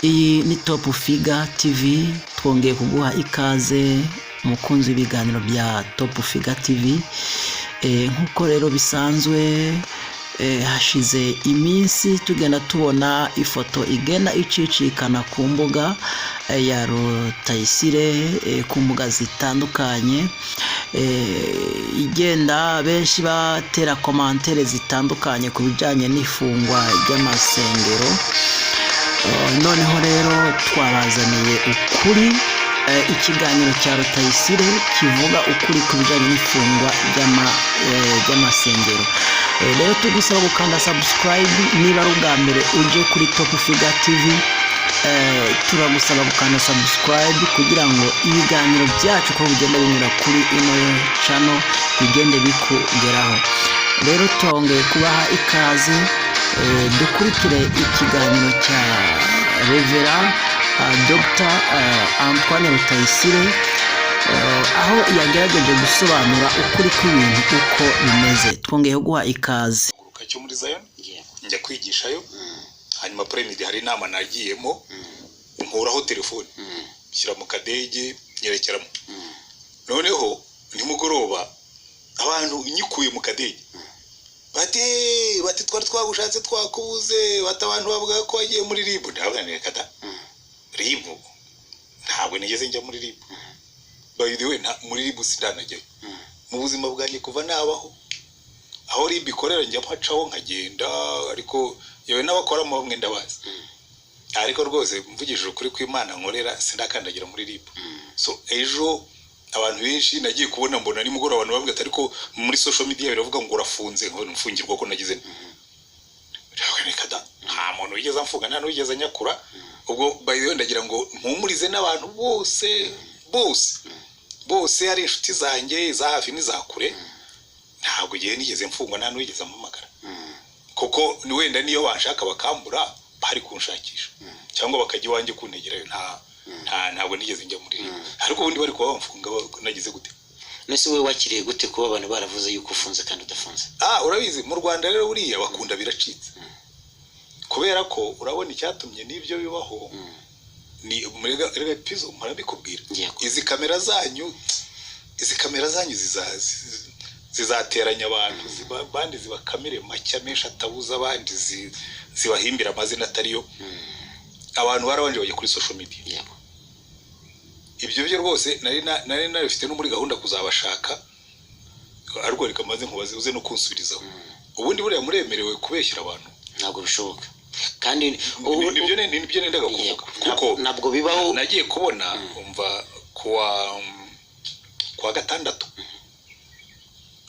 Iyi ni Top Figure TV, twongeye kuguha ikaze umukunzi w'ibiganiro bya Top Figure TV. Nk'uko rero bisanzwe, hashize iminsi tugenda tubona ifoto igenda icicikana ku mbuga ya Rutayisire, ku mbuga zitandukanye, igenda benshi batera commentaires zitandukanye ku bijyanye n'ifungwa ry'amasengero. Noneho rero twabazaniye ukuri, ikiganiro cya Rutayisire kivuga ukuri ku bijyanye n'ifungwa ry'amasengero. Rero tugusaba gukanda subscribe niba ari ubwa mbere uje kuri Top Figure TV. Turagusaba gukanda subscribe kugira ngo ibiganiro byacu uko bigenda binyura kuri ino channel bigende bikugeraho. Rero twongeye kubaha ikaze, dukurikire ikiganiro cya Reverend Dr Antoine Rutayisire, aho yagerageje gusobanura ukuri kw'ibintu uko bimeze. Twongeye guha ikaze. Guruka cyo muri Zion, njya kwigishayo, hanyuma après-midi hari inama nagiyemo, nkuraho telefone nshyira mu kadege nyerekeramo. Noneho nimugoroba abantu nyikuye mu kadege bati: "Twari twagushatse twakubuze." Bati: "Abantu bavuga ko wagiye muri RIB." Ndavuga nti: "Reka da, RIB ntabwo nigeze njya muri RIB." By the way, muri RIB sindanajyayo mu buzima bwanjye kuva nabaho. Aho RIB ikorera njya mpacaho nkagenda, ariko yewe n'abakoramo bamwe ndabazi, ariko rwose mvugishije ukuri kw'Imana nkorera, sindakandagira muri RIB. So ejo abantu benshi nagiye kubona mbona nimugoroba abantu bavuga ati: "Ariko muri social media biravuga ngo urafunze." Ngo mfungirwa ko nagize nte? Reka da, nta muntu wigeze amfunga, nta n'uwigeze anyakura. Ubwo by the way, ndagira ngo mpumurize n'abantu bose bose bose, ari inshuti zanjye iza hafi n'iza kure, ntabwo igihe nigeze mfungwa, nta n'uwigeze ampamagara, kuko ni wenda niyo banshaka bakambura bari kunshakisha cyangwa bakajya iwanjye kuntegerayo. Ntabwo nigeze njya muri RIB, ariko ubundi bari kuba bamfunga nagize gute? Nese wowe wakiriye gute kuba abantu baravuze yuko ufunze kandi udafunze? Ah, urabizi, mu Rwanda rero buriya bakunda biracitse, kubera ko urabona icyatumye n'ibyo bibaho ni rega pizo murabikubwira. Izi kamera zanyu zizateranya abantu, abandi zibakamire make menshi atabuza, abandi zibahimbira amazina atariyo. Abantu barabanje bajya kuri social media. Ibyo byo rwose nari nabifite no muri gahunda kuzabashaka, ariko reka maze nkubaze uze no kunsubirizaho. Ubundi buriya muremerewe kubeshyira abantu? Ntabwo bishoboka kandi Nibyo nendaga kuvuga. Kuko Ntabwo bibaho. nagiye kubona umva kuwa gatandatu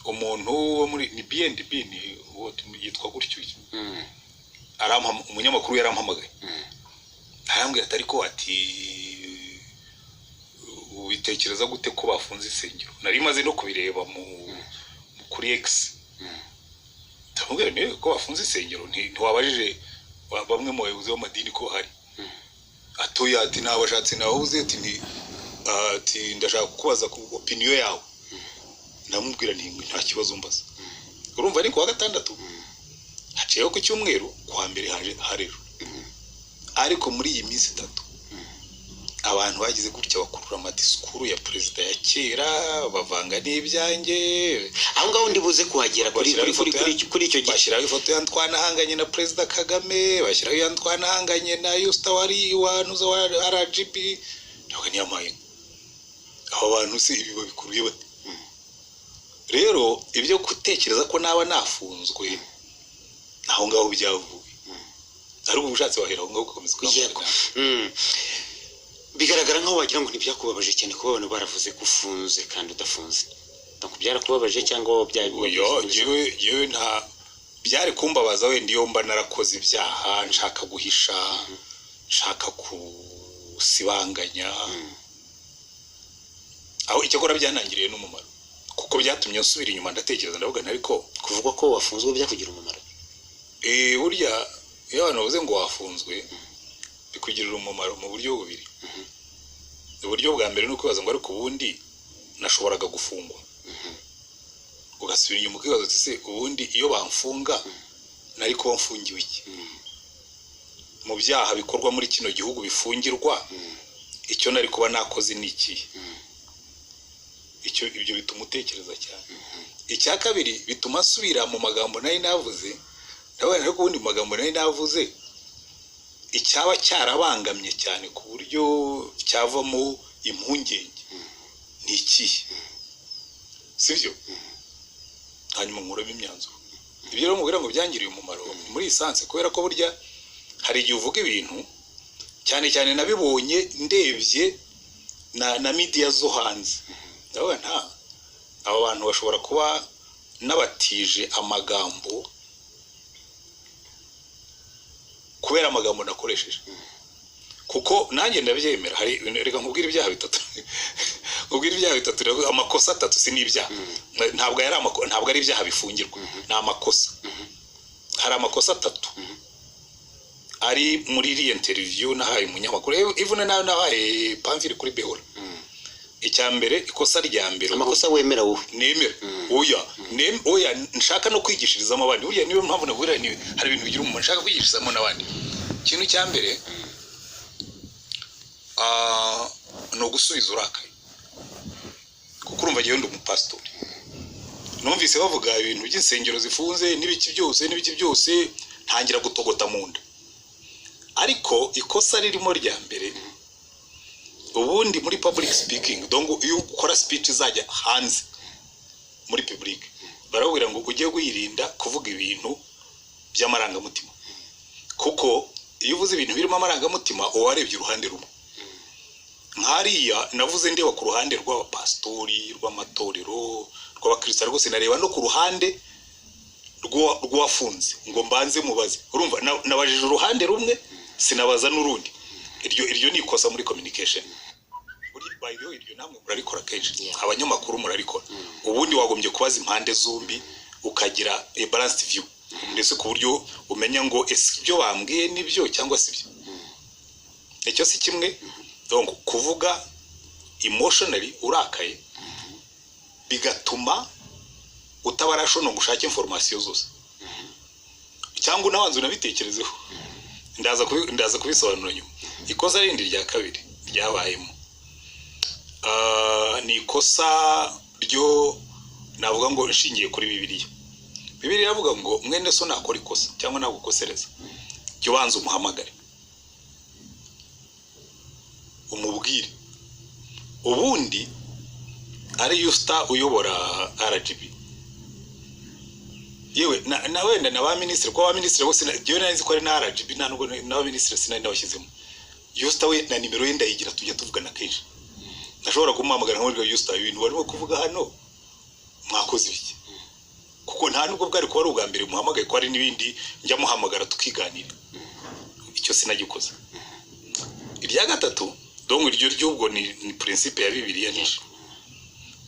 umuntu wo muri ni BNB, ni uwo yitwa gutyo, umunyamakuru yarampamagaye, arambwira ati: "Ariko," ati, "ubitekereza gute ko bafunze insengero?" Nari maze no kubireba mu kuri X. Ndamubwira nti: "Ko bafunze insengero, ntiwabajije bamwe mu bayobozi b'amadini ko bahari?" Atoya, ati: "Nabashatse nahuze." Ati: "Nti," ati: "Ndashaka kukubaza ku opinion yawe." Ndamubwira nti: "Nta kibazo, mbaza." Urumva ni kuwa gatandatu, haciyeho ku cyumweru, kuwa mbere haje harejo. Ariko muri iyi minsi 3 abantu bagize gutya bakurura amadisikuru ya perezida ya kera, bavanga n'ibyanjye. Aho ngaho ndibuze kuhagera kuri Bashyiraho kuri ifoto kuri icyo gice. Bashyiraho ifoto ya Antoine ahanganye na Perezida Kagame, bashyiraho iya Antoine ahanganye na Yusita wari wanuza wa RGB. Ntabwo niyamaye abo bantu se ibi babikuruye bate? Rero ibyo gutekereza ko naba nafunzwe, aho ngaho byavuye, ariko ubushatse wahera aho ngaho ugakomeza ukahamagara. Bigaragara nkaho wagira ngo ntibyakubabaje cyane kuba abantu baravuze ko ufunze kandi udafunze. Donc byarakubabaje cyangwa wowe Oya, jewe nta byari kumbabaza. Wenda iyo mba narakoze ibyaha nshaka guhisha, nshaka kusibanganya aho. Icyakora byanangiriye n'umumaro, kuko byatumye nsubira inyuma ndatekereza, ndavuga nti: "Ariko..." Kuvuga ko wafunzwe byakugira umumaro? Burya iyo abantu bavuze ngo wafunzwe, bikugirira umumaro mu buryo bubiri. Uburyo bwa mbere ni ukwibaza ngo: "Ariko ubundi nashoboraga gufungwa?" Ugasubira inyuma ukibaza uti: "Se ubundi iyo bamfunga nari kuba mfungiwe iki?" Mu byaha bikorwa muri kino gihugu bifungirwa, icyo nari kuba nakoze ni ikihe? Icyo, ibyo bituma utekereza cyane. Icya kabiri, bituma nsubira mu magambo nari navuze, ndabona ariko ubundi mu magambo nari navuze icyaba cyarabangamye cyane ku buryo cyavamo impungenge ni ikihe, sibyo? Hanyuma nkuramo imyanzuro. Ibyo rero mubwira ngo byangiriye umumaro ni muri essence, kubera ko burya hari igihe uvuga ibintu, cyane cyane nabibonye ndebye na media zo hanze, ndabona nta aba bantu bashobora kuba nabatije amagambo kubera amagambo nakoresheje, kuko nanjye ndabyemera. Hari, reka nkubwire ibyaha bitatu, nkubwire ibyaha bitatu, amakosa atatu. Si n'ibyaha, ntabwo ari ibyaha bifungirwa, ni amakosa. Hari amakosa atatu ari muri iriya interview nahaye umunyamakuru, even nayo nahaye Pamphile kuri Behora. Icya mbere, ikosa rya mbere Amakosa wemera wowe? Nemera, oya, oya, nshaka no kwigishirizamo abandi. Burya niyo mpamvu nakubwira ni hari ibintu bigira umumaro nshaka kwigishirizamo n'abandi. Ikintu cya mbere ni ugusubiza urakaye, kuko urumva njyewe ndi umupasitori. Numvise bavuga ibintu by'insengero zifunze n'ibiki byose n'ibiki byose, ntangira gutogota mu nda. Ariko ikosa ririmo rya mbere, ubundi muri public speaking, donc iyo ukora speech izajya hanze muri public, barababwira ngo ujye wirinda kuvuga ibintu by'amarangamutima, kuko iyo uvuze ibintu birimo amarangamutima uba warebye uruhande rumwe. Nk'hariya navuze ndeba ku ruhande rw'abapasitori, rw'amatorero, rw'abakristo, rwose nareba no ku ruhande rw'uwafunze ngo mbanze mubaze. Urumva nabajije uruhande rumwe, sinabaza n'urundi. Iryo ni ikosa muri communication. Burya, by the way, iryo namwe murarikora kenshi. Abanyamakuru murarikora. Ubundi wagombye kubaza impande zombi, ukagira a balanced view, ndetse ku buryo umenya ngo ese ibyo bambwiye nibyo cyangwa si byo. Icyo si kimwe. Donc kuvuga emotionally, urakaye, bigatuma utaba rational ngo ushake information zose cyangwa unabanza unabitekerezeho. Ndaza kubisobanura nyuma. Ikosa rindi rya kabiri ryabayemo ni ikosa ryo navuga ngo nshingiye kuri Bibiliya. Bibiliya iravuga ngo mwene so nakora ikosa cyangwa nagukosereza, jya ubanza umuhamagare umubwire. Ubundi ari Usta uyobora RGB, yewe na wenda na ba minisitiri, kuko ba minisitiri bose njyewe nari nzi ko ari na RGB, nta nubwo n'aba minisitiri sinari nabashyizemo. Usta we na nimero ye ndayigira, tujya tuvugana kenshi. Ndashobora kumuhamagara nkamubwira: "Usta, ibintu barimo kuvuga hano mwakoze ibiki?" Kuko nta nubwo bwari kuba ari ubwa mbere muhamagaye, ko hari n'ibindi njya muhamagara tukiganira. Icyo sinagikoze. Irya gatatu, donc iryo ry'ubwo ni principe ya Bibiliya nyinshi.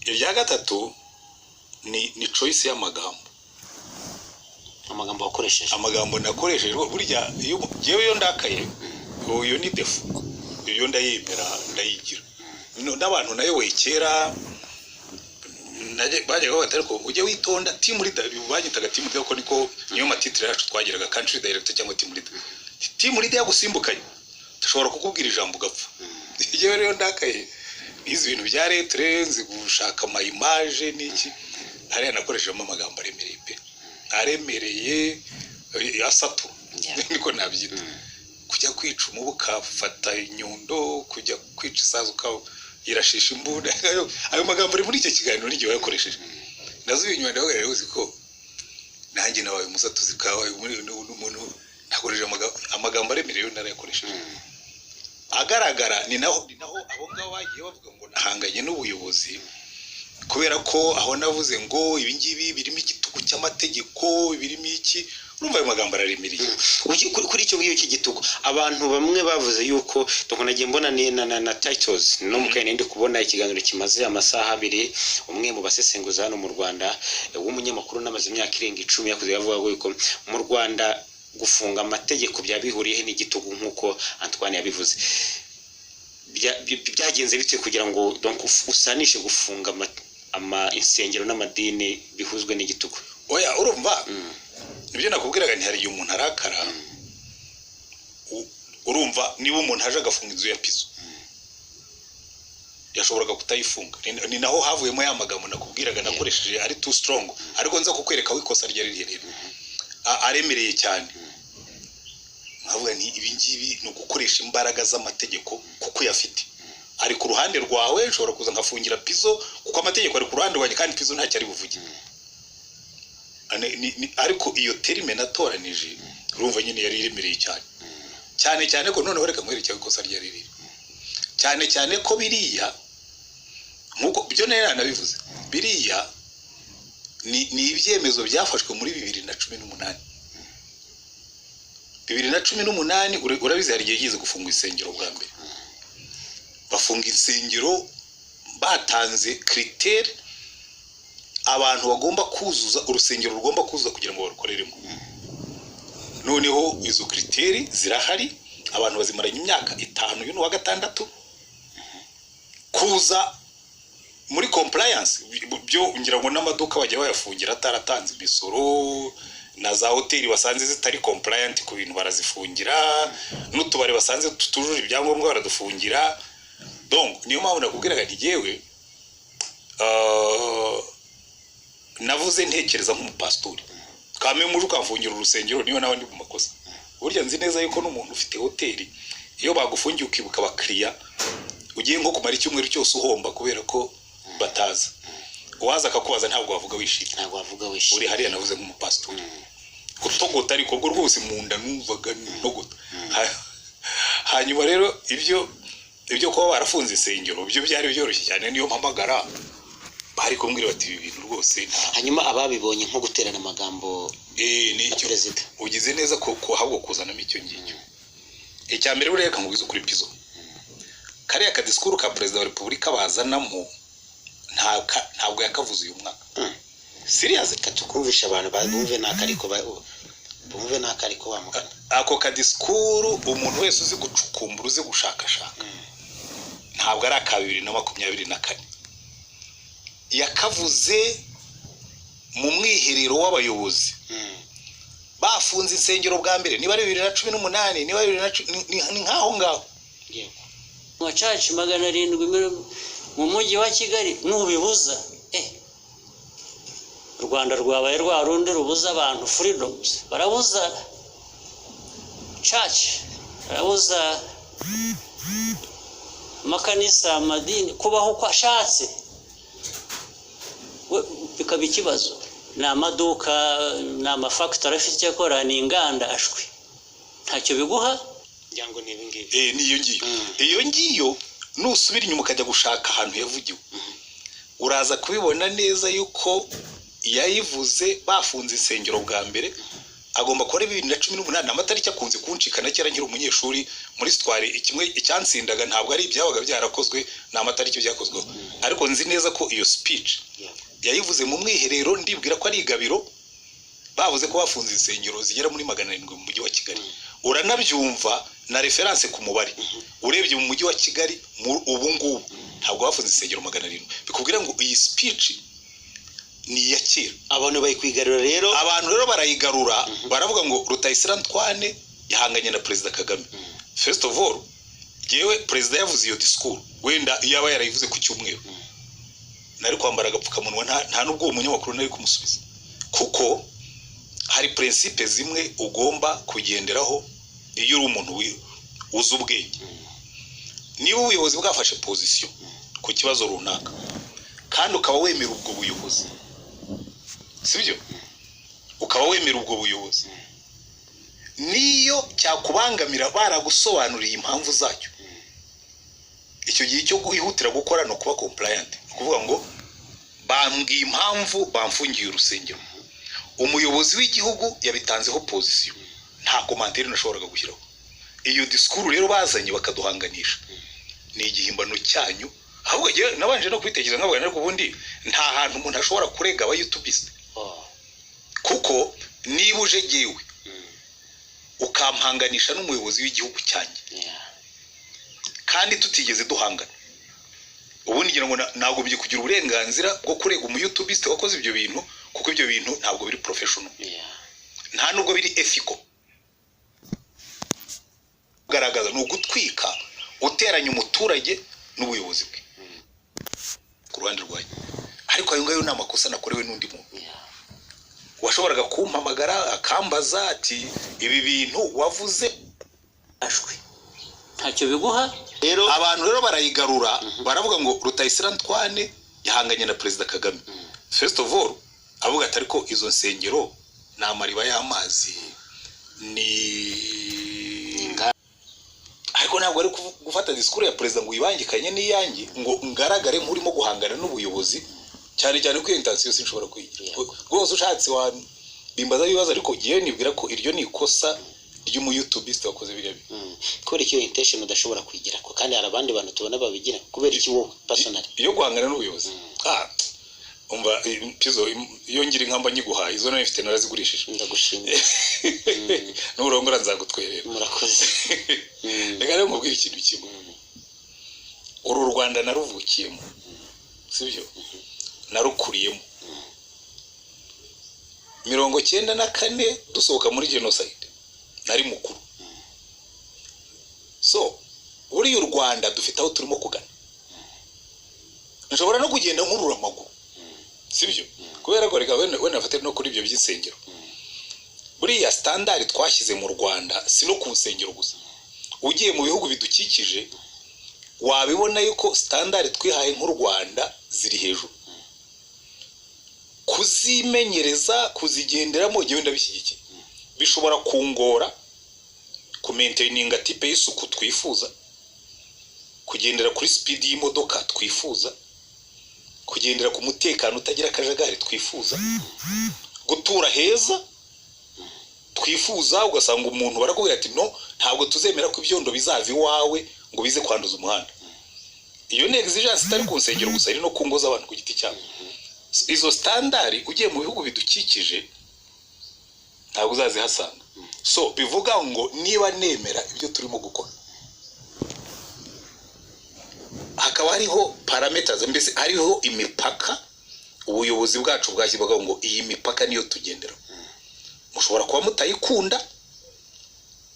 Irya gatatu ni choice y'amagambo. Amagambo wakoresheje? Amagambo nakoresheje. Burya iyo njyewe iyo ndakaye, iyo ni défaut, iyo ndayemera, ndayigira. N'abantu nayoboye kera bajyaga bati: "Ariko ujye witonda, team leader." Banyitaga team leader kuko niko niyo ma titre yacu twagiraga, country director cyangwa team leader. Team leader yagusimbukanye, dushobora kukubwira ijambo ugapfa. Njyewe rero ndakaye, nize ibintu bya lettre, nzi gushaka ama image n'iki. Hariya nakoreshejemo amagambo aremereye pe, aremereye, asatura, niko nabyita. Kujya kwica umubu ukafata inyundo, kujya kwica isazi ukayirashisha imbunda, ayo magambo ari muri icyo kiganiro n'igihe wayakoresheje. Ndazuye inyuma, ndavuga: "Rero uzi ko nanjye nabaye umusatuzi kabaye umuntu." Nakoresheje amagambo aremereye, yo narayakoresheje agaragara. Ni naho abo ngabo bagiye bavuga ngo nahanganye n'ubuyobozi, kubera ko aho navuze ngo ibi ngibi birimo igitugu cy'amategeko, birimo iki. Urumva ayo magambo araremereye. Kuri icyo ngicyo cy'igitugu, abantu bamwe bavuze yuko, donc nagiye mbona ni na titles no mu kanya ndi kubona ikiganiro kimaze amasaha 2, umwe mu basesenguzi hano mu Rwanda, w'umunyamakuru n'amaze imyaka irenga 10 yakoze, avuga yuko mu Rwanda gufunga amategeko byaba bihuriye n'igitugu nk'uko Antoine yabivuze. Byagenze bite kugira ngo donc usanishe gufunga ama insengero n'amadini bihuzwe n'igitugu? Oya, urumva, nibyo nakubwiraga nti hari igihe umuntu arakara. Urumva, niba umuntu aje agafunga inzu ya Pizo, yashoboraga kutayifunga. Ni naho havuyemo ya magambo nakubwiraga nakoresheje ari too strong, ariko nza kukwereka aho ikosa ryari riherereye. Aremereye cyane, nkavuga nti ibi ngibi ni ugukoresha imbaraga z'amategeko kuko uyafite, ari ku ruhande rwawe. Nshobora kuza nkafungira Pizo kuko amategeko ari ku ruhande rwanjye, kandi Pizo ntacyo ari buvuge. Ariko iyo terme natoranije, urumva nyine yari iremereye cyane cyane cyane ko noneho reka nkwereke aho ikosa ryari riri, cyane cyane ko biriya, nk'uko byo nari nanabivuze, biriya ni ibyemezo byafashwe muri 2018. 2018, urabizi, hari igihe yigeze gufunga insengero bwa mbere. Bafunga insengero batanze critères abantu bagomba kuzuza, urusengero rugomba kuzuza kugira ngo barukoreremo. Noneho izo critères zirahari, abantu bazimaranye imyaka 5, uyu ni uwa gatandatu. Kuza muri compliance byo, ngira ngo n'amaduka bajya bayafungira ataratanze imisoro, na za hoteli basanze zitari compliant ku bintu barazifungira, n'utubari basanze tutujuje ibyangombwa baradufungira. Donc niyo mpamvu nakubwiraga nti jyewe navuze ntekereza nk'umupasitori. Kame muje ukamfungira urusengero, niyo nawe ndi mu makosa. Burya nzi neza yuko n'umuntu ufite hoteli, iyo bagufungiye ukibuka abakiriya, ugiye nko kumara icyumweru cyose uhomba kubera ko bataza. Uwaza akakubaza, ntabwo wavuga wishimye. Ntabwo wavuga wishimye. Uri hariya, navuze nk'umupasitori gutogota, ariko ubwo rwose mu nda numvaga ntogota. Hanyuma rero ibyo kuba barafunze insengero byo byari byoroshye cyane. Niyo mpamagara bari kumbwira bati ibi bintu rwose nta Hanyuma ababibonye nko guterana amagambo ni na icyo perezida. Ugize neza ko ahubwo kuzanamo icyo ngicyo. Icya mbere, buriya reka nkubwize ukuri, Pizo, kariya kadisikuru ka perezida wa repubulika bazanamo, ntabwo yakavuze uyu mwaka. Serious. Reka tukumvishe abantu bumve n'akariko bumve n'akariko wamugana. Ako kadisikuru, umuntu wese uzi gucukumbura, uzi gushakashaka, ntabwo ari aka 2024. Yakavuze mu mwiherero w'abayobozi bafunze insengero bwa mbere, niba ari 2018, niba ari 2010, ni nk'aho ngaho. Macaci 700 mu mujyi wa Kigali nubibuza, u Rwanda rwabaye rwa rundi rubuza abantu freedoms. Barabuza church, barabuza amakanisa, amadini kubaho uko ashatse. Bikaba ikibazo. Ni amaduka, ni amafactory afite icyo akora, ni inganda, ashwi ntacyo biguha. Ngira ngo ni ibi ngibi. Ni iyo ngiyo. Iyo ngiyo, nusubira inyuma ukajya gushaka ahantu yavugiwe, uraza kubibona neza yuko yayivuze bafunze insengero bwa mbere. Agomba kuba ari 2018. Amatariki akunze kuncika na kera nkiri umunyeshuri muri histoire, kimwe icyansindaga ntabwo ari ibyabaga byarakozwe, ni amatariki byakozweho. Ariko nzi neza ko iyo speech yayivuze mu mwiherero, ndibwira ko ari igabiro, bavuze ko bafunze insengero zigera muri 700 mu mujyi wa Kigali. Uranabyumva na référence ku mubare. Urebye mu mujyi wa Kigali ubu ngubu ntabwo bafunze insengero 700. Bikubwira ngo iyi speech ni iya kera. Abantu bayikwigarura rero. Abantu rero barayigarura, baravuga ngo Rutayisire Antoine yahanganye na Perezida Kagame. First of all, yewe, perezida yavuze iyo discours, wenda iyo aba yarayivuze ku cyumweru nari kwambara agapfukamunwa, nta n'ubwo uwo munyamakuru nari kumusubiza, kuko hari principe zimwe ugomba kugenderaho iyo uri umuntu uzi ubwenge. Niba ubuyobozi bwafashe position ku kibazo runaka kandi ukaba wemera ubwo buyobozi, sibyo, ukaba wemera ubwo buyobozi, niyo cyakubangamira baragusobanuriye impamvu zacyo, icyo gihe icyo wihutira gukora ni ukuba compliant. Ni ukuvuga ngo bambwiye impamvu bamfungiye urusengero, umuyobozi w'igihugu yabitanzeho position, nta commentaire nashoboraga gushyiraho. Iyo disikuru rero bazanye bakaduhanganisha ni igihimbano cyanyu. Ahubwo njyewe nabanje no kubitekereza nkavuga, ariko ubundi nta hantu umuntu ashobora kurega abayoutubiste, kuko niba uje jyewe ukampanganisha n'umuyobozi w'igihugu cyanjye kandi tutigeze duhangana, ubundi ngira ngo nagombye kugira uburenganzira bwo kurega umuyoutubiste wakoze ibyo bintu, kuko ibyo bintu ntabwo biri professional, nta nubwo biri ethical. Kugaragaza ni ugutwika, uteranya umuturage n'ubuyobozi bwe ku ruhande rwanjye. Ariko ayo ngayo ni amakosa nakorewe n'undi muntu washoboraga kumpamagara akambaza ati: "Ibi bintu wavuze." Ashwi, ntacyo biguha. Rero Abantu rero barayigarura, baravuga ngo Rutayisire Antoine yahanganye na Perezida Kagame. First of all, avuga ati: "Ariko izo nsengero ni amariba y'amazi, ni ariko ntabwo ari gufata disikuru ya perezida ngo uyibangikanye n'iyanjye, ngo ngaragare nk'urimo guhangana n'ubuyobozi, cyane cyane ko iyo intention sinshobora kuyigira rwose. Ushatse wabimbaza ibibazo, ariko ngewe nibwira ko iryo ni ikosa ry'umuyutubisite wakoze biriya bintu. Kubera iki iyo intention udashobora kuyigira ko kandi hari abandi bantu tubona babigira? Kubera iki wowe personally? Iyo guhangana n'ubuyobozi, umva, Pizo, iyo ngira inkamba nyiguhaye, izo nari mfite narazigurishije. Ndagushimiye. Nurongora nzagutwerera. Murakoze. Reka rero nkubwire ikintu kimwe: uru Rwanda naruvukiyemo, sibyo? Narukuriyemo. 94 dusohoka muri jenoside nari mukuru. So buriya u Rwanda dufite aho turimo kugana. Nshobora no kugenda nkurura amaguru, sibyo? Kubera ko reka wenda nafate no kuri ibyo by'insengero. Buriya standard twashyize mu Rwanda, si no ku nsengero gusa, ugiye mu bihugu bidukikije wabibona yuko standard twihaye nk'u Rwanda ziri hejuru. Kuzimenyereza, kuzigenderamo, njyewe ndabishyigikiye. Bishobora kungora kumaintaininga type y'isuku twifuza, kugendera kuri speed y'imodoka twifuza, kugendera ku mutekano utagira akajagari twifuza, gutura heza twifuza. Ugasanga umuntu barakubwira ati: "No, ntabwo tuzemera ko ibyondo bizava iwawe ngo bize kwanduza umuhanda." Iyo ni exigence itari ku nsengero gusa, iri no ku ngo z'abantu ku giti cyabo. So, izo standard ugiye mu bihugu bidukikije ntabwo uzazihasanga. So bivuga ngo niba nemera ibyo turimo gukora, hakaba hariho parameters, mbese hariho imipaka ubuyobozi bwacu bwashyirwaho ngo iyi mipaka niyo tugenderaho. Mushobora kuba mutayikunda,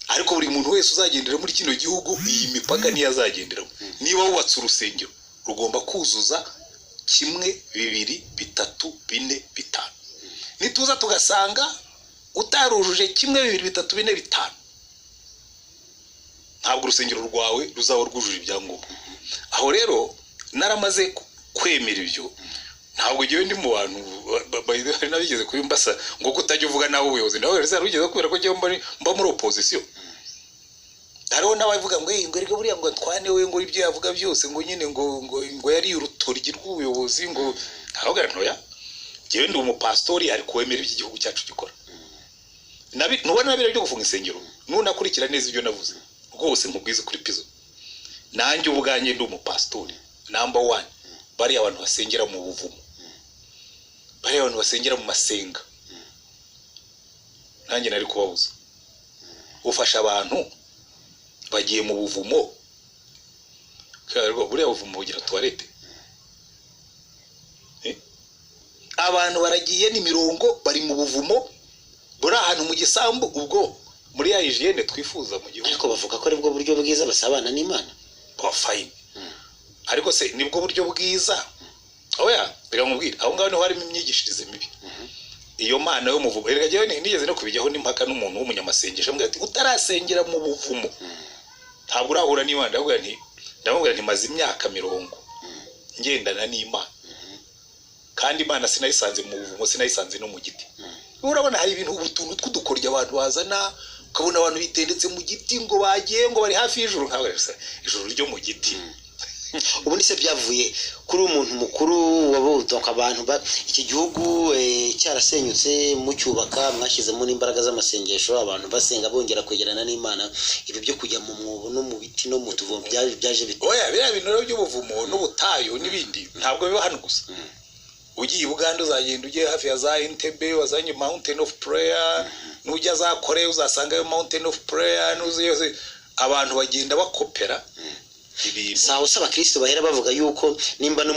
ariko buri muntu wese uzagendera muri kino gihugu iyi mipaka niyo azagenderamo. Niba wubatse urusengero, rugomba kuzuza kimwe, bibiri, bitatu, bine, bitanu. Nituza tugasanga utarujuje kimwe, bibiri, bitatu, bine, bitanu, ntabwo urusengero rwawe ruzaba rwujuje ibyangombwa. Aho rero naramaze kwemera ibyo. Ntabwo ngewe ndi mu bantu hari n'abigeze kubimbasa ngo kutajya uvuga nabi ubuyobozi. Nawe rero rugeze kubera ko njyewe mba muri opposition. Hariho n'abavuga ngo: "Eh, ngo erega buriya ngo Antoine we, ngo ibyo yavuga byose, ngo nyine ngo yari urutoryi rw'ubuyobozi." Ngo ntabwo ntoya, njyewe ndi umupasitori ariko wemera ibyo igihugu cyacu gikora. Ntubona na biriya byo gufunga insengero? Nunakurikira neza ibyo navuze rwose, nkubwize kuri Pizo, nanjye ubwanjye ndi umupasitori number one. Bariya abantu basengera mu buvumo, bariya abantu basengera mu masenga, nanjye nari kubabuza. Ufasha abantu bagiye mu buvumo. Buriya buvumo bugira toilette? Eh? Abantu baragiye n'imirongo, bari mu buvumo buri ahantu mu gisambu, ubwo muri ya hygiène twifuza mu gihugu? Ariko bavuga ko aribwo buryo bwiza basabana n'Imana. Ba fine, ariko se nibwo buryo bwiza? Oya, reka nkubwire, aho ngaho niho harimo imyigishirize mibi. Iyo mana yo muvumo, erega njyewe nigeze no kubijyaho n'impaka n'umuntu w'umunyamasengesho, ambwira ati: "Utarasengera mu buvumo ntabwo urahura n'Imana." Ndamubwira nti: "Maze imyaka 40 ngendana n'Imana, kandi Imana sinayisanze mu buvumo, sinayisanze no mu giti." Urabona hari ibintu, utuntu tw'udukoryo abantu bazana, ukabona abantu bitendetse mu giti ngo bagiye, ngo bari hafi y'ijuru. Ntabwo ijuru ryo mu giti. Ubundi se byavuye kuri umuntu mukuru donc abantu iki gihugu cyarasenyutse, mucyubaka mwashyizemo n'imbaraga z'amasengesho, abantu basenga bongera kwegerana n'Imana. Ibi byo kujya mu mwobo no mu biti no mu tuvomo byaje bite? Oya, biriya bintu rero by'ubuvumo n'ubutayu n'ibindi ntabwo biba hano gusa. Ugiye i Buganda, uzagenda ugiye hafi ya za Entebbe, wazanye Mountain of Prayer. Nujya za Korea uzasangayo Mountain of Prayer. Nuzi abantu bagenda bakopera ibintu. Si aho se abakristo bahera bavuga yuko nimba no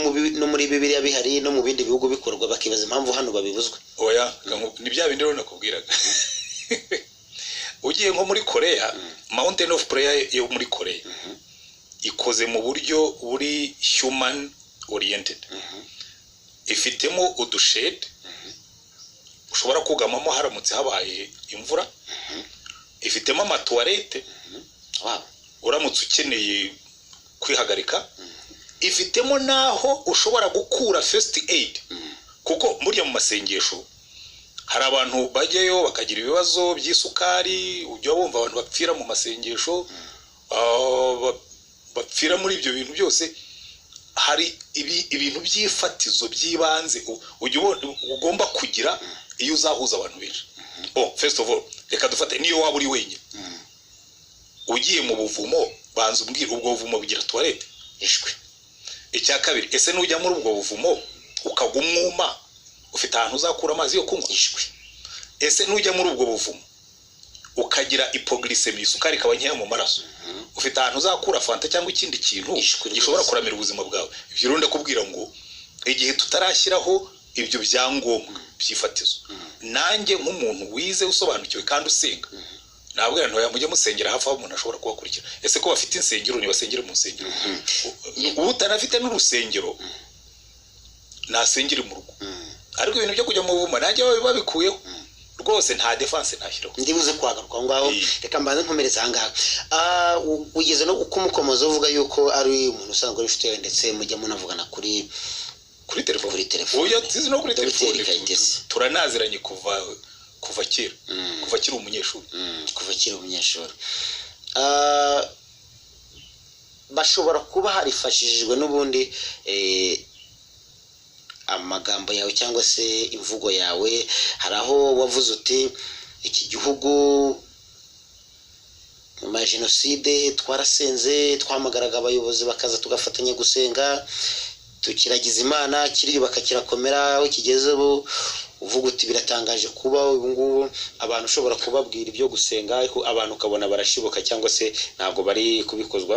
muri Bibiliya bihari, no mu bindi bihugu bikorwa, bakibaza impamvu hano babibuzwa? Oya, ni bya bindi rero nakubwiraga. Ugiye nko muri Korea, Mountain of Prayer yo muri Korea ikoze mu buryo buri human oriented, ifitemo udushade ushobora kugamamo haramutse habaye imvura, ifitemo amatuwarete uramutse ukeneye kwihagarika, ifitemo n'aho ushobora gukura first aid, kuko burya mu masengesho hari abantu bajyayo bakagira ibibazo by'isukari. Ujya wumva abantu bapfira mu masengesho, bapfira muri ibyo bintu byose. Hari ibintu by'ifatizo by'ibanze ujya ugomba kugira iyo uzahuza abantu benshi. Bon, first of all, reka dufate niyo waba uri wenyine ugiye mu buvumo, banza umbwire, ubwo buvumo bugira toilette? Ishwi. Icya kabiri, ese nujya muri ubwo buvumo ukagwa umwuma, ufite ahantu uzakura amazi yo kunywa? Ishwi. Ese nujya muri ubwo buvumo ukagira hypoglycémie, isukari ikaba nkeya mu maraso, ufite ahantu uzakura fanta cyangwa ikindi kintu Ishwi gishobora rwose. kuramira ubuzima bwawe? Ibyo rero ndakubwira ngo igihe tutarashyiraho ibyo byangombwa by'ifatizo, nanjye nk'umuntu wize, usobanukiwe kandi usenga, nabwira ntoya mujye musengera hafi aho umuntu ashobora kubakurikira. Ese ko bafite insengero, ntibasengere mu nsengero? Ubu utanafite n'urusengero nasengere mu rugo, ariko ibintu byo kujya mu buvumo nanjye babikuyeho rwose, nta defense nashyiraho. Ndibuze kuhagaruka aho ngaho. Reka mbanze nkomereza aha ngaha. Ugeze no kumukomoza uvuga yuko ari umuntu usanzwe uri inshuti yawe, ndetse mujya munavugana kuri Kuri telefone. Kuri telefone. Oya, tuzi no kuri Dr. telefone. Kayitesi. Turanaziranye kuva kera, kuva akiri umunyeshuri. Kuva akiri umunyeshuri. Bashobora kuba harifashishijwe n'ubundi amagambo yawe cyangwa se imvugo yawe. Hari aho wavuze uti: "Iki gihugu nyuma ya jenoside twarasenze, twahamagaraga abayobozi bakaza tugafatanya gusenga, tukiragiza Imana, kiriyubaka, kirakomera aho kigeze ubu." Uvuga uti: "Biratangaje kuba ubu ngubu abantu ushobora kubabwira ibyo gusenga, ariko abantu ukabona barashibuka cyangwa se ntabwo bari kubikozwa."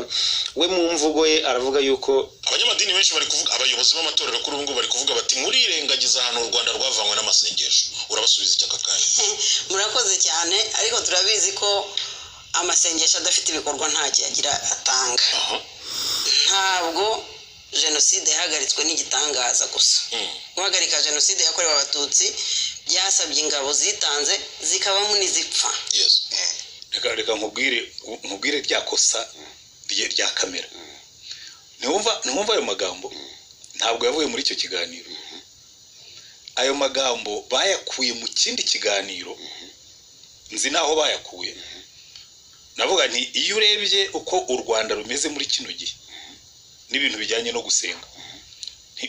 We mu mvugo ye aravuga yuko Abanyamadini benshi bari kuvuga, abayobozi b'amatorero kuri ubu ngubu bari kuvuga bati: "Murirengagiza ahantu u Rwanda rwavanywe n'amasengesho." Urabasubiza iki aka kanya? Murakoze cyane, ariko turabizi ko amasengesho adafite ibikorwa ntacyo yagira atanga. Ntabwo jenoside yahagaritswe n'igitangaza gusa. Guhagarika jenoside yakorewe Abatutsi byasabye ingabo zitanze, zikabamo n'izipfa. Reka nkubwire rya kosa rya kamera. Ntiwumva ayo magambo ntabwo yavuye muri icyo kiganiro. Ayo magambo bayakuye mu kindi kiganiro, nzi n'aho bayakuye. Navuga nti iyo urebye uko u Rwanda rumeze muri kino gihe n'ibintu bijyanye no gusenga,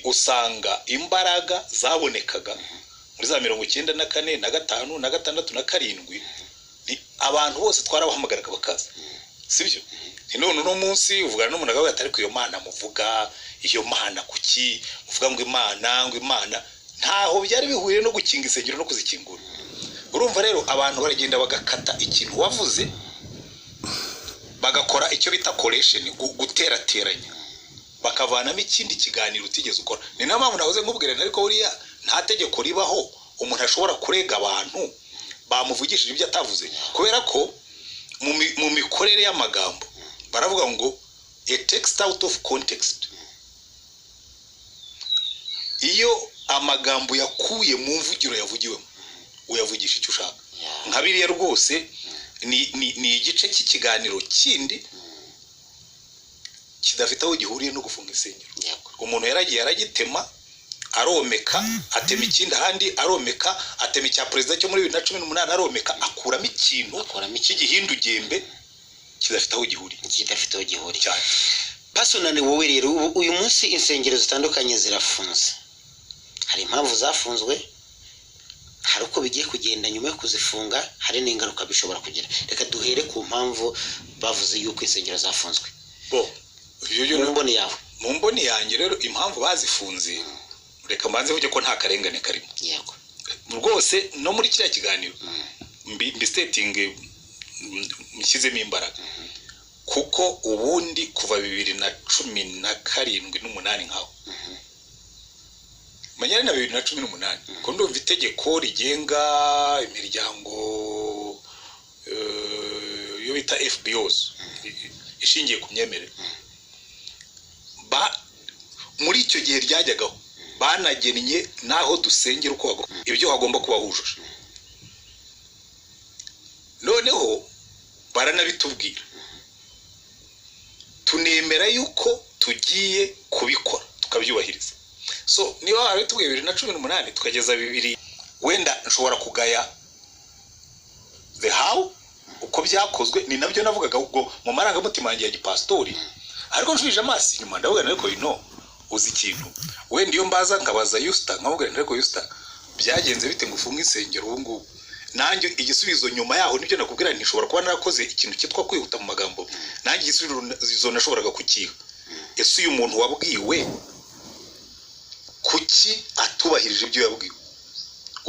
usanga imbaraga zabonekaga muri za 94 na 5 na 6 na 7, ni abantu bose twarabahamagaraga bakaza, sibyo? Ni none uno munsi uvugana n'umuntu akavuga ati: "Ariko iyo Mana muvuga, iyo Mana kuki muvuga ngo Imana, ngo Imana?" Ntaho byari bihuriye no gukinga insengero no kuzikingura. Urumva rero abantu baragenda bagakata ikintu wavuze, bagakora icyo bita correlation, guterateranya, bakavanamo ikindi kiganiro utigeze ukora. Ni nayo mpamvu nahoze nkubwira, ariko buriya nta tegeko ribaho umuntu ashobora kurega abantu bamuvugishije ibyo atavuze, kubera ko mu mikorere y'amagambo baravuga ngo "a text out of context", iyo amagambo yakuye mu mvugiro yavugiwemo, uyavugisha icyo ushaka. Nka biriya rwose ni igice cy'ikiganiro kindi kidafite aho gihuriye no gufunga insengero. Umuntu yaragiye aragitema, aromeka, atema ikindi ahandi, aromeka, atema icya perezida cyo muri 2018, aromeka, akuramo ikintu Akuramo cy'igihindugembe kidafite aho gihuriye. Kidafite aho gihuriye. Cyane. Personally, wowe rero, ubu uyu munsi insengero zitandukanye zirafunze. Hari impamvu zafunzwe, hari uko bigiye kugenda nyuma yo kuzifunga, hari n'ingaruka bishobora kugira. Reka duhere ku mpamvu bavuze yuko insengero zafunzwe. Bo ibyo byo Mu mboni yawe. Mu mboni yanjye rero, impamvu bazifunze, reka mbanze mvuge ko nta karengane karimo. Rwose no muri kiriya kiganiro mbi statinge nshyizemo imbaraga, kuko ubundi kuva 2017 n'umunani, nkaho menya ari na 2018, ko ndumva itegeko rigenga imiryango bita FBOs ishingiye ku myemerere. Muri icyo gihe ryajyagaho banagennye n'aho dusengera uko ibyo hagomba kuba hujuje. Noneho baranabitubwira, tunemera yuko tugiye kubikora tukabyubahiriza. So niba barabitubwiye 2018 tukageza 2000, wenda nshobora kugaya the how, uko byakozwe. Ni nabyo navugaga ubwo mu marangamutima yanjye ya gipasitori. Ariko nshubije amaso inyuma ndavuga, ariko ino uzi ikintu, wenda iyo mbaza nkabaza Yusita, nkamubwira nti: "Ariko Yusita, byagenze bite ngo ufunge insengero ubu ngubu?" Nanjye igisubizo nyuma yaho nibyo nakubwira, ntishobora kuba narakoze ikintu cyitwa kwihuta mu magambo. Nanjye igisubizo nashoboraga kukiha: ese uyu muntu wabwiwe, kuki atubahirije ibyo yabwiwe?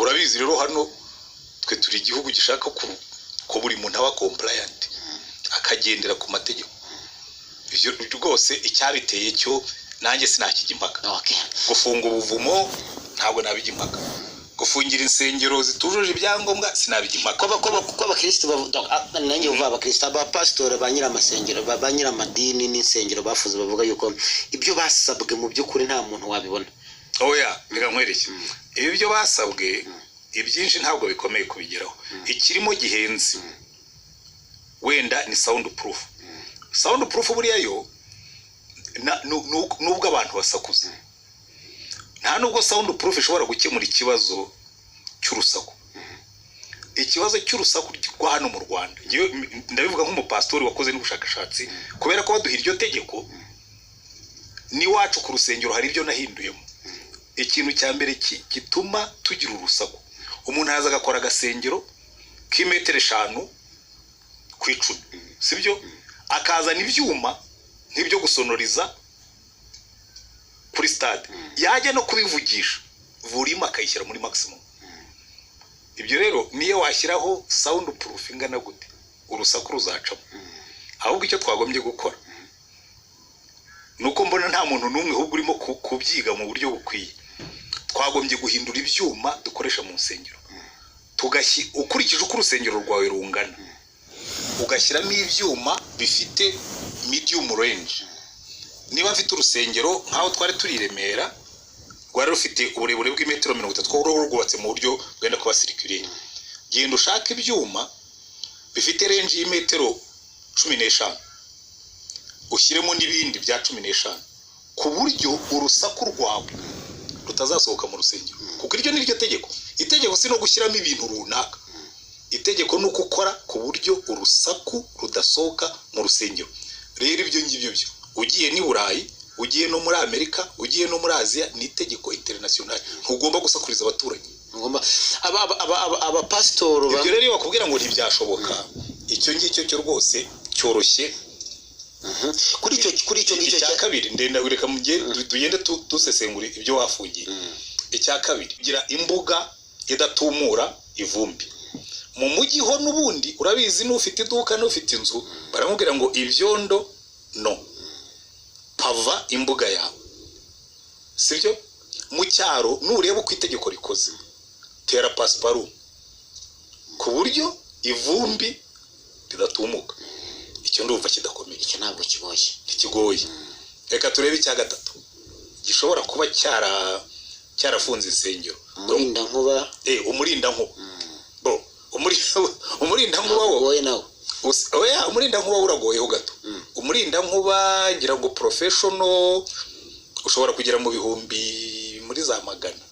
Urabizi rero, hano twe turi igihugu gishaka ko buri muntu aba compliant, akagendera ku mategeko. Ibyo rwose icyabiteye cyo nanjye sinakijya impaka. Gufunga ubuvumo ntabwo nabijya impaka, gufungira insengero zitujuje ibyangombwa sinabijya impaka. Ko abakristo donc, nanjye uvuga abakristo, abapasitori, ba nyir'amasengero, ba nyir'amadini n'insengero bafuze, bavuga yuko ibyo basabwe mu by'ukuri nta muntu wabibona. Oya, reka nkwereke, ibi byo basabwe ibyinshi ntabwo bikomeye kubigeraho. Ikirimo gihenze wenda ni sound proof. Sound proof buriya yo nubwo abantu basakuza, nta nubwo sound proof ishobora gukemura ikibazo cy'urusaku. Ikibazo cy'urusaku rwa hano mu Rwanda, njyewe ndabivuga nk'umupasitori wakoze n'ubushakashatsi, kubera ko baduha iryo tegeko n'iwacu ku rusengero hari ibyo nahinduyemo. Ikintu cya mbere gituma tugira urusaku, umuntu araza agakora agasengero k'imetero 5 ku 10, sibyo? Akazana ibyuma nk'ibyo gusonoriza kuri stade, yajya no kubivugisha volume akayishyira muri maximum. Ibyo rero niyo washyiraho sound proof ingana gute, urusaku ruzacamo. Ahubwo icyo twagombye gukora ni uko mbona nta muntu n'umwe ahubwo urimo kubyiga mu buryo bukwiye. Twagombye guhindura ibyuma dukoresha mu nsengero, ukurikije uko urusengero rwawe rungana, ugashyiramo ibyuma bifite medium range. Niba mfite urusengero nk'aho twari turi i Remera, rwari rufite uburebure bw'imetero 30, kuko ruba rwubatse mu buryo bwenda kuba circulaire, genda ushake ibyuma bifite range y'imetero 15, ushyiremo n'ibindi bya 15, ku buryo urusaku rwawe rutazasohoka mu rusengero, kuko iryo ni ryo tegeko. Itegeko si no gushyiramo ibintu runaka, itegeko ni uko ukora ku buryo urusaku rudasohoka mu rusengero. Rero ibyo ngibyo byo ugiye n'i Burayi, ugiye no muri Amerika, ugiye no muri Aziya, ni itegeko international, ntugomba gusakuriza abaturanyi. Ngomba abapasitori Ibyo rero iyo bakubwira ngo ntibyashoboka, icyo ngicyo cyo rwose cyoroshye. Kuri icyo ngicyo Icya kabiri, ndenda reka tugende dusesengura ibyo wafungiye. Icya kabiri, kugira imbuga idatumura ivumbi. Mu mujyi ho n'ubundi urabizi, n'ufite iduka n'ufite inzu baramubwira ngo ibyondo no pava imbuga yawe, sibyo? Mu cyaro nureba uko itegeko rikoze, tera pasiparumu ku buryo ivumbi ridatumuka. Icyo ndumva kidakomeye. Icyo ntabwo kigoye. Ntikigoye. Reka turebe icya gatatu gishobora kuba cyarafunze insengero. Umurindankuba. Umurindankuba bo, umurindankuba wo ugoye nawe. Oya, umurindankuba uragoyeho gato. Umurindankuba ngira ngo professional ushobora kugera mu bihumbi muri za magana,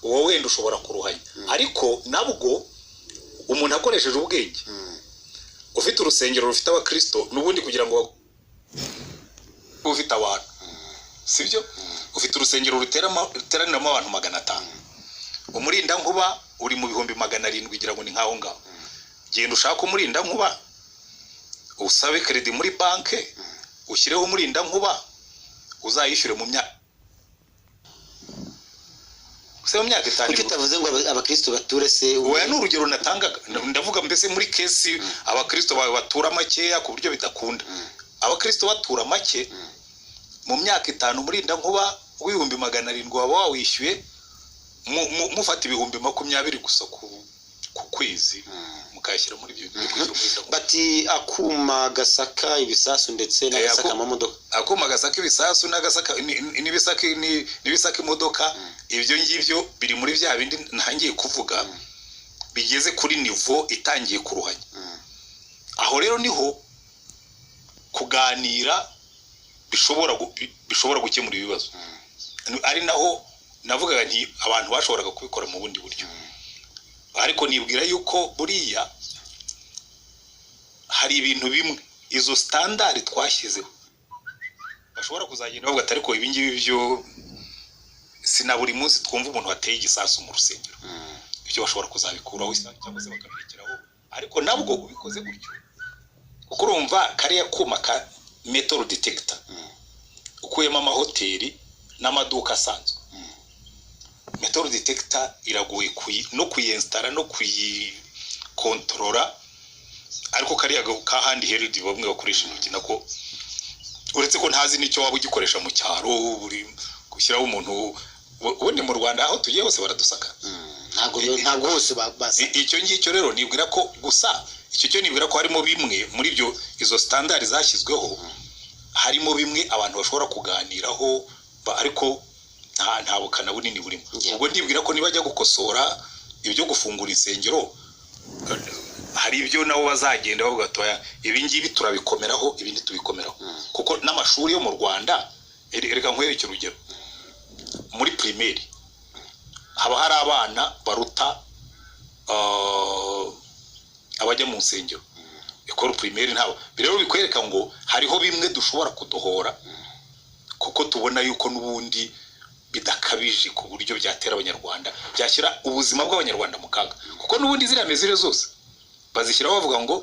uwo wenda ushobora kuruhanya. Ariko nabwo umuntu akoresheje ubwenge, ufite urusengero rufite abakristo n'ubundi, kugira ngo ufite abantu, sibyo? Ufite urusengero ruteraniramo abantu 500, umurindankuba uri mu bihumbi 700, ngira ngo ni nk'aho ngaho. Genda ushake umurindankuba, usabe crédit muri banque, ushyireho umurindankuba, uzayishyure mu myaka, se mu myaka 5. Kuki utavuze ngo abakristo bature se? Oya, ni urugero natangaga. Ndavuga mbese muri case abakristo bawe batura makeya ku buryo bidakunda. Abakristo batura make, mu myaka 5 umurindankuba w'ibihumbi 700 waba wawishyuye, mufata ibihumbi 20 gusa ku ku kwezi, mukayashyira muri ibyo bintu byo kwishyura muri za. Bati akuma gasaka ibisasu ndetse n'agasaka amamodoka. Akuma gasaka ibisasu n'agasaka n'ibisaka imodoka, ibyo ngibyo biri muri bya bindi ntangiye kuvuga bigeze kuri niveau itangiye kuruhanya. Aho rero niho kuganira bishobora gukemura ibibazo, ari naho navugaga nti abantu bashoboraga kubikora mu bundi buryo. Ariko nibwira yuko buriya hari ibintu bimwe izo standard twashyizeho bashobora kuzagenda bavuga ati: "Ariko ibi ngibi byo si na buri munsi twumva umuntu wateye igisasu mu rusengero." Ibyo bashobora kuzabikuraho cyangwa se bakabirekeraho. Ariko nabwo ubikoze gutyo, kuko urumva kariya kuma ka metal detector, ukuyemo amahoteli n'amaduka asanzwe, metal detector iragoye no kuyinstalla no kuyikontorora. Ariko kariya ka hand held bamwe bakoresha intoki nako, uretse ko ntazi n'icyo waba ugikoresha mu cyaro, buri gushyiraho umuntu. Ubundi mu Rwanda aho tugiye hose baradusaka. Ntabwo hose basa. Icyo ngicyo rero nibwira ko gusa icyo cyo nibwira ko harimo bimwe muri byo, izo standard zashyizweho, harimo bimwe abantu bashobora kuganiraho, ariko nta bukana bunini burimo. Ubwo ndibwira ko nibajya gukosora ibyo gufungura insengero, hari ibyo nabo bazagenda bavuga ati: "Oya, ibi ngibi turabikomeraho, ibindi tubikomeraho." Kuko n'amashuri yo mu Rwanda, reka nkwereke urugero: muri primaire haba hari abana baruta abajya mu nsengero école primaire. Ntabwo rero bikwereka ngo hariho bimwe dushobora kudohora, kuko tubona yuko n'ubundi bidakabije ku buryo byatera Abanyarwanda, byashyira ubuzima bw'Abanyarwanda mu kaga. Kuko n'ubundi ziriya mesures zose bazishyiraho bavuga ngo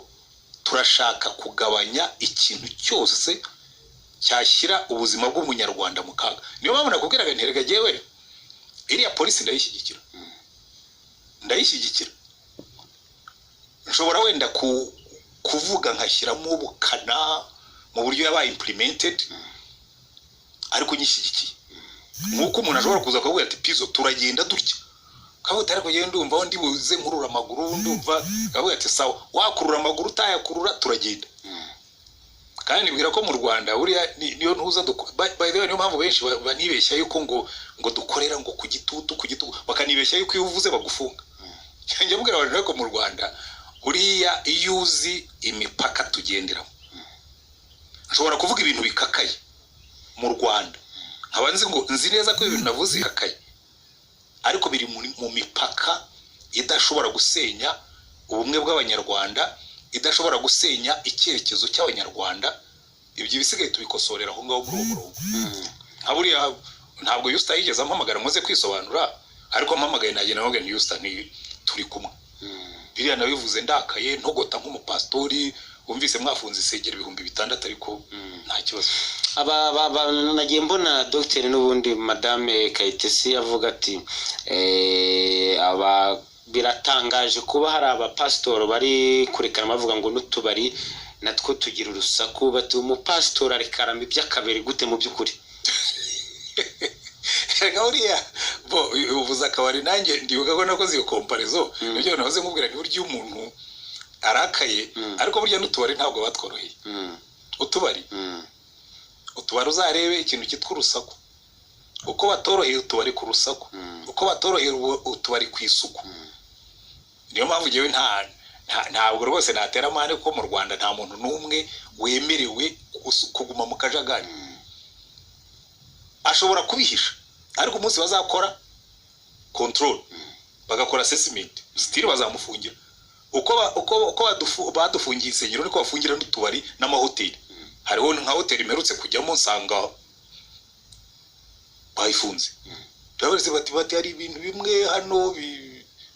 turashaka kugabanya ikintu cyose cyashyira ubuzima bw'Umunyarwanda mu kaga. Niyo mpamvu nakubwiraga nti: "Erega jyewe iriya polisi ndayishyigikira, ndayishyigikira." Nshobora wenda kuvuga nkashyiramo ubukana mu buryo yabaye implemented, ariko nyishyigikiye. Nk'uko umuntu ashobora kuza akavuga ati: "Pizo, turagenda dutya," kavuga ati: "Ariko njyewe ndumva aho ndi buze nkurura amaguru." Ndumva kavuga ati: "Sawa, wakurura amaguru utayakurura, turagenda." Kandi nibwira ko mu Rwanda buriya niyo ntuza by the way, niyo mpamvu benshi banibeshya yuko ngo dukorera ngo ku gitutu, ku gitutu, bakanibeshya yuko iyo uvuze bagufunga. Njya mbwira abantu ko mu Rwanda buriya iyo uzi imipaka tugenderamo, nshobora kuvuga ibintu bikakaye mu Rwanda, nkaba nzi ngo nzi neza ko ibintu navuze bikakaye, ariko biri mu mipaka idashobora gusenya ubumwe bw'Abanyarwanda, idashobora gusenya icyerekezo cy'Abanyarwanda. Ibyo bisigaye tubikosorera aho ngaho muri uwo murongo. Nka buriya ntabwo Yusita yigeze ampamagara muze kwisobanura, ariko mpamagaye nagenda navuga nti: "Yusita, ni turi kumwe, biriya nabivuze ndakaye, ntogota nk'umupasitori, wumvise mwafunze isengero 6000, ariko nta kibazo." Nagiye mbona dogiteri n'ubundi madame Kayitesi avuga ati aba biratangaje kuba hari abapasitori bari kurekana bavuga ngo n'utubari natwo tugira urusaku. Bati umupasitori arekarama iby'akabari gute mu by'ukuri? Reka buriya bo uvuze akabari, nanjye ndibuka ko nakoze iyo comparaison. Nibyo nahoze nkubwira, ni burya iyo umuntu arakaye. Ariko burya n'utubari ntabwo batworoheye. Utubari, utubari uzarebe ikintu cyitwa urusaku, uko batoroheye utubari ku rusaku, uko batoroheye utubari ku isuku. Niyo mpamvu ngewe ntabwo rwose natera amahane, kuko mu Rwanda nta muntu n'umwe wemerewe kuguma mu kajagari. Ashobora kubihisha, ariko umunsi bazakora control, bagakora assessment, still bazamufungira. Uko badufungiye insengero, niko bafungira n'utubari n'amahoteli. Hariho nka hoteli mperutse kujyamo nsanga bayifunze. Baravuze bati hari ibintu bimwe hano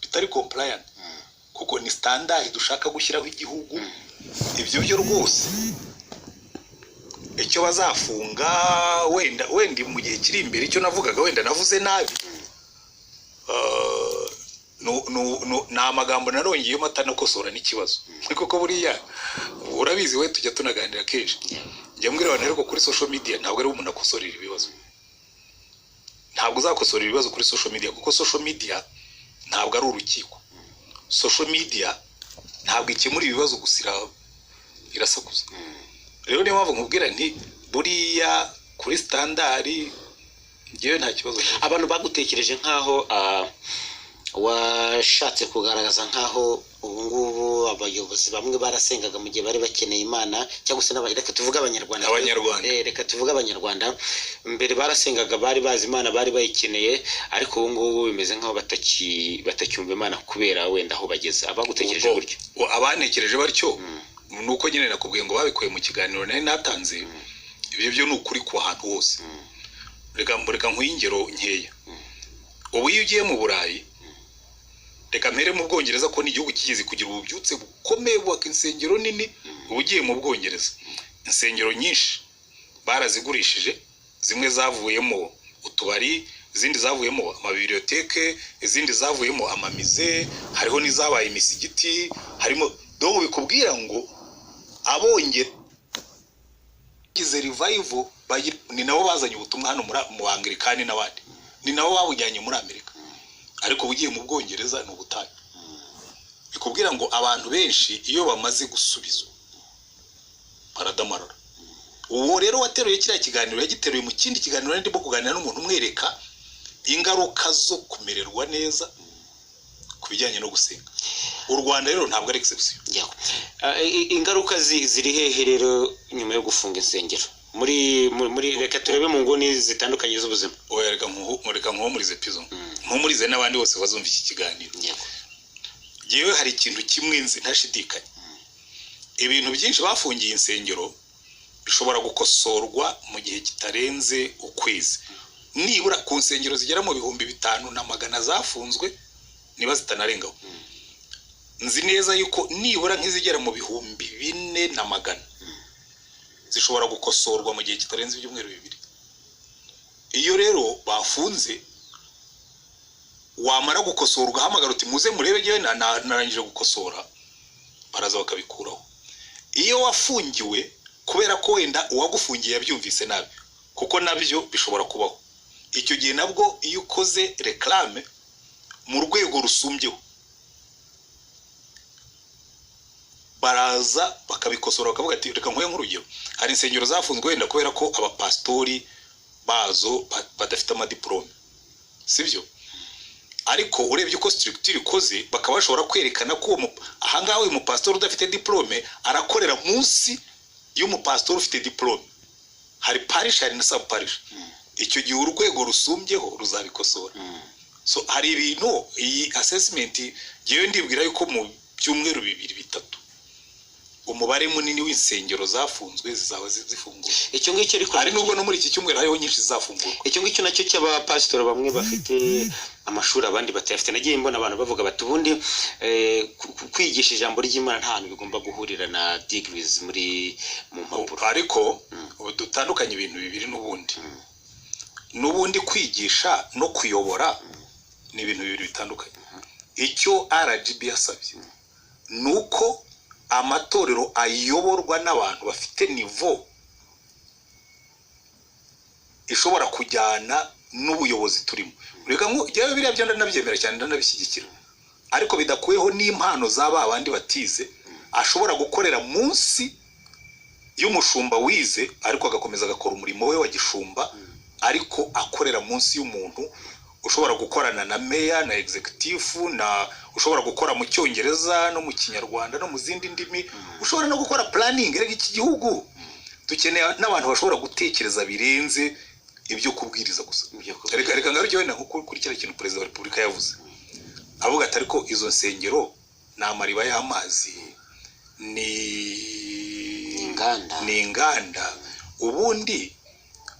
bitari compliant, kuko ni standard dushaka gushyiraho igihugu. Ibyo byo rwose icyo bazafunga wenda mu gihe kiri imbere, icyo navugaga wenda navuze nabi, ni amagambo narongeyemo atanakosora n'ikibazo. Kuko buriya urabizi, we tujya tunaganira kenshi, njya mbwira abantu, ariko kuri social media ntabwo ari umuntu akosorera ibibazo. Ntabwo uzakosorera ibibazo kuri social media, kuko social media ntabwo ari urukiko. Social media ntabwo ikemura ibibazo gusa, irasakuza. Rero niyo mpamvu nkubwira nti buriya kuri standard ngewe nta kibazo mfite. Abantu bagutekereje nk'aho washatse kugaragaza nk'aho ubu ngubu abayobozi bamwe barasengaga mu gihe bari bakeneye Imana, cyangwa se reka tuvuge Abanyarwanda. Abanyarwanda. Reka tuvuge Abanyarwanda, mbere barasengaga, bari bazi Imana, bari bayikeneye, ariko ubu ngubu bimeze nk'aho batacyumva Imana kubera wenda aho bageze. Abagutekereje Ubwo, gutyo? Abantekereje batyo ni uko nyine nakubwiye ngo babikuye mu kiganiro nari natanze. Ibyo byo ni ukuri ku hantu hose. Reka nkuhe ingero nkeya. Ubu iyo ugiye mu Burayi, reka mpere mu Bwongereza, ko ni igihugu kigeze kugira ububyutse bukomeye, bubaka insengero nini. Ubu ugiye mu Bwongereza, insengero nyinshi barazigurishije. Zimwe zavuyemo utubari, izindi zavuyemo amabiblioteke, izindi zavuyemo amamize, hariho n'izabaye imisigiti. Harimo donc bikubwira ngo Abongereza bagize revival, ni nabo bazanye ubutumwa hano mu Anglikani n'abandi, ni nabo babujyanye muri Amerika. Ariko ubugiye mu Bwongereza ni ubutayu. Bikubwira ngo abantu benshi iyo bamaze gusubizwa baradamarara. Uwo rero wateruye kiriya kiganiro yagiteruye mu kindi kiganiro ndimo kuganira n'umuntu umwereka ingaruka zo kumererwa neza ku bijyanye no gusenga. U Rwanda rero ntabwo ari exception. Yago. Ingaruka ziri hehe rero nyuma yo gufunga insengero muri reka turebe mu nguni zitandukanye z'ubuzima? Oya, reka nkuhumurize, Pizo, mpumurize n'abandi bose bazumva iki kiganiro. Yewe, hari ikintu kimwe nzi ntashidikanya: ibintu byinshi bafungiye insengero bishobora gukosorwa mu gihe kitarenze ukwezi nibura, ku nsengero zigera mu 5100 zafunzwe, niba zitanarengaho. Nzi neza yuko nibura nk'izigera mu 4100 zishobora gukosorwa mu gihe kitarenze ibyumweru 2. Iyo rero bafunze, wamara gukosora ugahamagara uti: "Muze murebe, njyewe narangije gukosora," baraza bakabikuraho. Iyo wafungiwe kubera ko wenda uwagufungiye yabyumvise nabi, kuko nabyo bishobora kubaho, icyo gihe nabwo iyo ukoze réclame mu rwego rusumbyeho, baraza bakabikosora, bakavuga ati, reka nkuhe nk'urugero: hari insengero zafunzwe wenda kubera ko abapasitori bazo badafite amadiporome, sibyo? Ariko urebye uko structure ikoze, bakaba bashobora kwerekana ko uwo ahangaha uyu mupasitori udafite diplome arakorera munsi y'umupasitori ufite diplome, hari parish, hari na sub parish, icyo gihe urwego rusumbyeho ruzabikosora. So hari ibintu, iyi assessment, ngewe ndibwira yuko mu byumweru 2, 3, umubare munini w'insengero zafunzwe zizaba zifunguye. Icyo ngicyo ariko Hari nubwo no muri iki cyumweru hariho nyinshi zizafungurwa. Icyo ngicyo nacyo cy'abapasitori bamwe bafite amashuri abandi batayafite, nagiye mbona abantu bavuga bati ubundi kwigisha ijambo ry'Imana nta hantu bigomba guhurira na degrees muri mu mpapuro. Ariko ubu dutandukanye ibintu bibiri. N'ubundi kwigisha no kuyobora ni ibintu bibiri bitandukanye. Icyo RGB yasabye ni uko amatorero ayoborwa n'abantu bafite niveau ishobora kujyana n'ubuyobozi turimo. Reka njyewe biriya byo ndanabyemera cyane, ndanabishyigikira, ariko bidakuyeho n'impano za ba bandi batize, ashobora gukorera munsi y'umushumba wize, ariko agakomeza agakora umurimo we wa gishumba, ariko akorera munsi y'umuntu ushobora gukorana na meya na executive, na ushobora gukora mu Cyongereza no mu Kinyarwanda no mu zindi ndimi, ushobora no gukora planning. Erega iki gihugu dukeneye n'abantu bashobora gutekereza birenze ibyo kubwiriza gusa. Ibyo kubwiriza. Reka ngaruke wenda nko kuri kiriya kintu perezida wa repubulika yavuze, avuga ati: "Ariko izo nsengero ni amariba y'amazi, ni Inganda. Ni inganda." Ubundi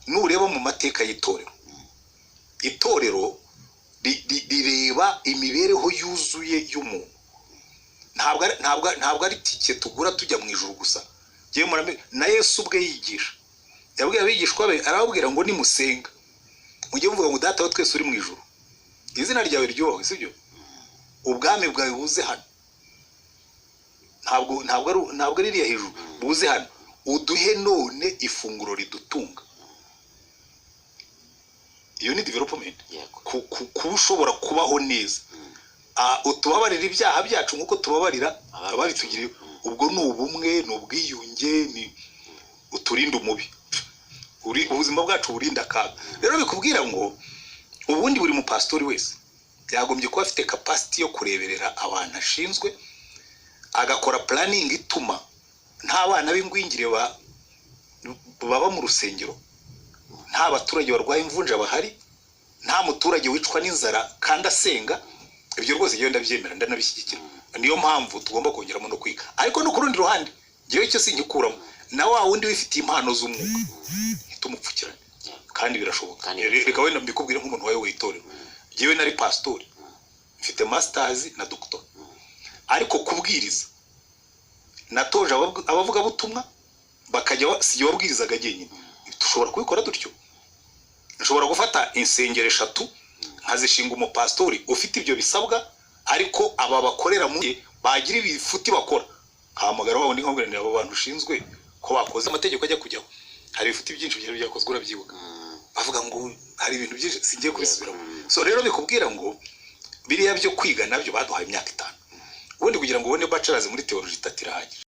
nureba mu mateka y'itorero, itorero rireba imibereho yuzuye y'umuntu. Ntabwo ari tike tugura tujya mu ijuru gusa. Njyewe na Yesu ubwe yigisha, yabwiye abigishwa be, arababwira ngo: "Nimusenga mujye muvuga ngo: 'Data wa twese uri mu ijuru, izina ryawe ryubahwe,' sibyo? 'Ubwami bwawe buze hano.'" Ntabwo ari iriya hejuru, buze hano. "Uduhe none ifunguro ridutunga." Iyo ni development. Yego. Kuba ushobora kubaho neza. Utubabarira ibyaha byacu nk'uko tubabarira ababitugiriye. Ubwo ni ubumwe, ni ubwiyunge, ni uturinde umubi. Ubuzima bwacu burinda akaga. Rero bikubwira ngo ubundi buri mupasitori wese yagombye kuba afite capacity yo kureberera abantu ashinzwe, agakora planning ituma nta bana b'ingwingire baba mu rusengero, nta baturage barwaye imvunja bahari, nta muturage wicwa n'inzara kandi asenga. Ibyo rwose njyewe ndabyemera, ndanabishyigikira. Niyo mpamvu tugomba kongeramo no kwiga. Ariko no ku rundi ruhande, njyewe icyo singikuramo, na wa wundi wifitiye impano z'umwuka ntitumupfukirane, kandi birashoboka. Kandi Reka wenda mbikubwire nk'umuntu wayoboye itorero. Njyewe nari pasitori, mfite masters na doctor, ariko kubwiriza natoje abavugabutumwa bakajya si jye wabwirizaga jyenyine. Dushobora kubikora dutyo: nshobora gufata insengero eshatu nkazishinga umupasitori ufite ibyo bisabwa, ariko aba bakorera muri bagira ibifuti bakora, nkahamagara wa wundi nkabwira nti: "Abo bantu ushinzwe ko bakoze amategeko ajya kujyaho, hari ibifuti byinshi byari byakozwe." Urabyibuka, bavuga ngo hari ibintu byinshi, singiye kubisubiramo. So rero bikubwira ngo biriya byo kwiga nabyo baduhaye imyaka 5, ubundi kugira ngo ubone bachelors muri theology 3 irahagije.